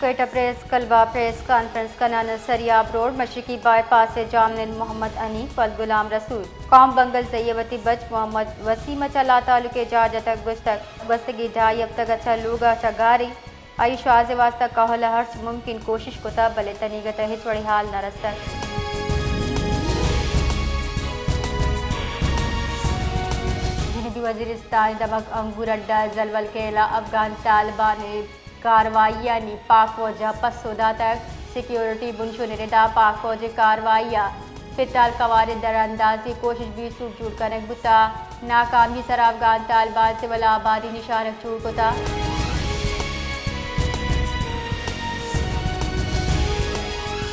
Quetta press club ءَ press conference کنان، سریاب روڈ، مشرقی بائی پاس ءِ جام نند محمد حنیف ولد غلام رسول، قوم بنگلزئی ءِ وتی بچ محمد وسیم ءَ چہ لاتعلقیں جاہ جتگ، گوشتگ گوستگیں ڈھائی ہپتگ ءَ چہ لوگ ءَ چہ گار ایں، آئی ءَ شوہاز ءِ واستہ کہول ءَ ہرچ ممکن کوشش کتگ، بلے تنیگت ءَ ہچ وڑیں ہال نہ رستگ۔ جنوبی وزیرستان ءِ دمگ انگور اڈہ زلول کیل ءَ افغان طالبان ءِ کاروائیانی پاک فوج ءَ پسو داتگ۔ سیکیورٹی بنشون ءِ ردا پاک فوج ءِ کاروائی ءَ پتال قوارد دراندازی کوشش بیت سوٹ جوڑ کنگ بوتگ۔ ناکامی ءِ سرا افغان طالبان سول آبادی نشانگ جوڑ کتگ۔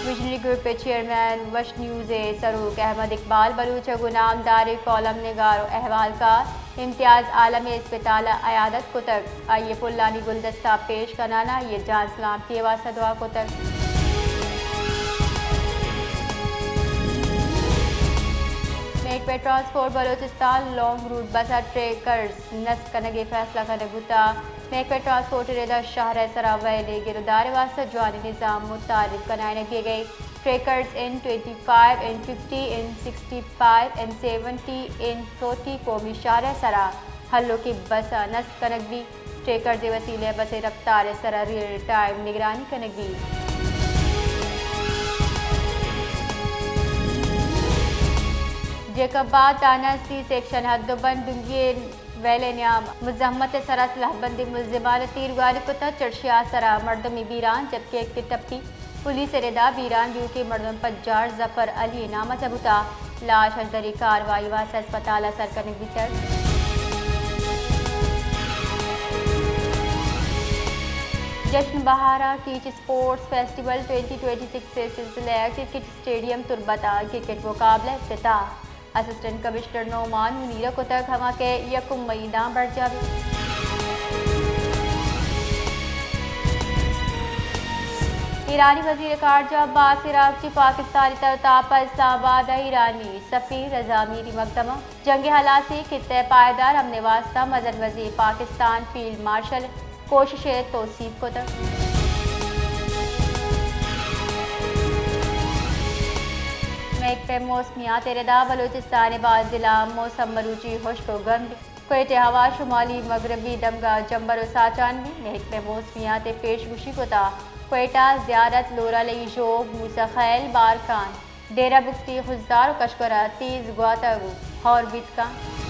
ویژنری گروپ ءِ چیئرمین، وش نیوز ءِ سروک احمد اقبال بلوچ ءَ گوں نامداریں کالم نگار ءُ احوالکار امتیاز عالم ءِ اسپتال ءَ عیادت کتگ۔ آئی ءِ پلانی گلدستہ پیش کنان ءَ آئی ءِ جان سلامتی ءِ واستہ دعا کتگ۔ محکمہ ٹرانسپورٹ بلوچستان لانگ روٹ بس ءِ ٹریکرز نصب کنگ ءِ فیصلہ کنگ بوتگ۔ محکمہ ٹرانسپورٹ ءِ ردا شہر ءِ سرا ویل ءِ گرودار ءِ واستہ جوانیں نظام متعارف کنائینگ بیگ ءَ اِنت۔ Trackers N twenty five, N fifty, N sixty five, N seventy, N forty قومی شاہراہ ءِ سرا ہلوکیں بس ءَ نصب کنگ بیت۔ ٹریکرز ءِ وسیلہ ءَ بس ءِ رفتار ءِ سرا ریئل ٹائم نگرانی کنگ بیت۔ جیکب آباد تھانہ سی سیکشن حد ءُ بند ڈونگی ءِ ویل ءِ نیام مزاحمت ءِ سرا سلاہ بندیں ملزمان ءَ تیرگواری کتگ، چڑشیا ءِ سرا مردمے بیران، جبکہ یکے ٹپی۔ پولیس ءِ ردا بیران بیوکیں مردم پجار ظفر علی ءِ نام ءَ چہ بوتگ، لاش ءِ ششدری کاروائی ءِ واستہ اسپتال ءَ سر کنگ بیتگ۔ جشن بہار ءِ catch sports festival twenty twenty six ءِ سلسلہ ءَ کرکٹ اسٹیڈیم تربت ءَ کرکٹ مقابلہ ءِ افتتاح۔ اسسٹنٹ کمشنر نعمان منیر ءَ کتگ، ہما کہ یکم مئی ءَ داں برجاہ بیت۔ ایرانی وزیر خارجہ عباس عراقچی پاکستان ءِ تر ءُ تاب ءَ اسلام آباد ءَ ایرانی سفیر رضا میری مقدمہ۔ جنگ ءِ ہلاسی، خطہ ءِ پائیدار امن ءِ واستہ مزن وزیر پاکستان فیلڈ مارشل ءِ کوشش ءِ توسیپ کتگ۔ محکمہ موسمیات ءِ ردا بلوچستان ءِ باز ضلع موسم مروچی ہشک ءُ گرم بیت۔ کوئٹہ ءِ ہوا شمالی مغربی دمگ ءَ جمبر ءُ ساچان بیت۔ محکمہ موسمیات ءَ پیش گوشی کتگ، کوئٹہ، زیارت، لورالئی، ژوب، موسی خیل، بارکھان، ڈیرہ بگٹی، خضدار ءُ کشکر ءَ تیز گواتگ ءُ ہور بیت کنت۔